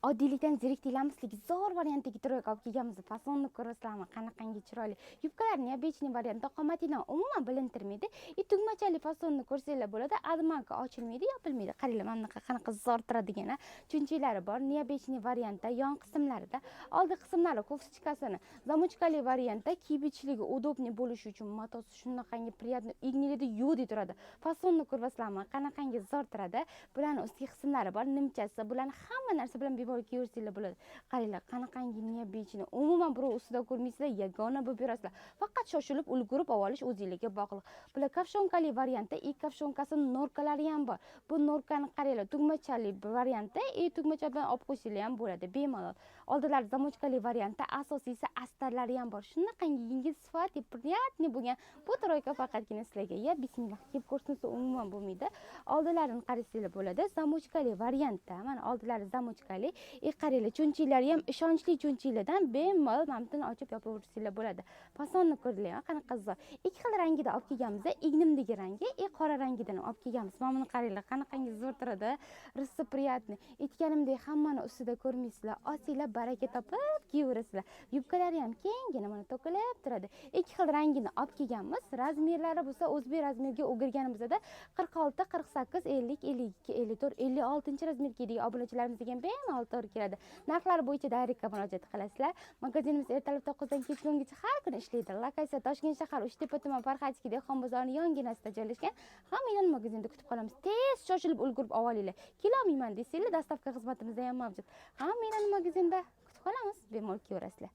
Oddiylikdan zerikdinglarmi? Sizlarga zo'r variantdagi тройка olib kelganmiz. Fasonni ko'rasizlarmi, qanaqangi chiroyli. Yubkalar необычный variantda, qomatingdan umuman bilintirmaydi. И tugmachali fasonni ko'rsanglar bo'ladi. Обманка ochilmaydi, yopilmaydi. Qaranglar, mana bunaqa qanaqa zo'r turadigan cho'nchaklari bor. Необычный variantda yon qismlarida, oldi qismlari кофточка sini замочка li variantda, kiyib ichishligi удобный bo'lishi uchun matosi shunaqangi приятный, igninglarda yo'qdek turadi. Fasonni ko'ryapsizlarmi, qanaqangi zo'r turadi. Bularni ustki qismlari bor, nimchasi, bularni hamma narsa bilan bemalol kiyaversanglar bo'ladi. Qaranglar, qanaqangi необычный, umuman birov ustida ko'rmaysizlar, yagona bo'lib yurasizlar. Faqat shoshilib ulgurib olish o'zinglarga bog'liq. Bular капюшонка li variantda и капюшонка si норка lari ham bor. Bu норка ni qaranglar, tugmachali variantda и tugmacha bilan olib qo'ysanglar ham bo'ladi bemalol. Oldilari замочка li variantda, asosiysi astarlari ham bor. Shunaqangi yengil, sifatli, приятный bo'lgan bu тройка faqatgina sizlarga. Ya bismillah, kiyib ko'rsangiz umuman bo'lmaydi. Oldilarini qarasanglar bo'ladi, замочка li variantda, mana oldilari замочка li. И qaranglar, cho'nchaklari ham ishonchli cho'nchaklardan, bemalol mana buni ochib yopaversanglar bo'ladi. Fasonni ko'rdinglar, qanaqa zo'r. Ikki xil rangida olib kelganmiz: ignimdagi rangi и qora rangidan olib kelganmiz. Mana buni qaranglar, qanaqangi zo'r turadi, rosa приятный. Aytganimdek, hammani ustida ko'rmaysizlar, olsanglar baraka topib kiyaverasizlar. Yubkalari ham kenggina, mana to'kilib turadi. Ikki xil rangini olib kelganmiz. Razmerlari bo'lsa, o'zbek razmerga o'girganimizda 46, 48, 50, 52, 54, 56 razmer kiyadigan obunachilarimizga ham bemalol to'g'ri keladi. Narxlari bo'yicha директ ga murojaat qilasizlar. Magazinimiz ertalab 9dan kechki 10gacha har kuni ishlaydi. Lokatsiya: Toshkent shahar, Uchtepa tuman, Farxadskiy dehqon bozorining yonginasida joylashgan. Hammanglarni magazinda kutib qolamiz. Tez shoshilib ulgurib olinglar. Kelolmayman desanglar, доставка xizmatimizda ham mavjud. Hammanglarni magazinda kutib qolamiz, bemalol kelaverasizlar.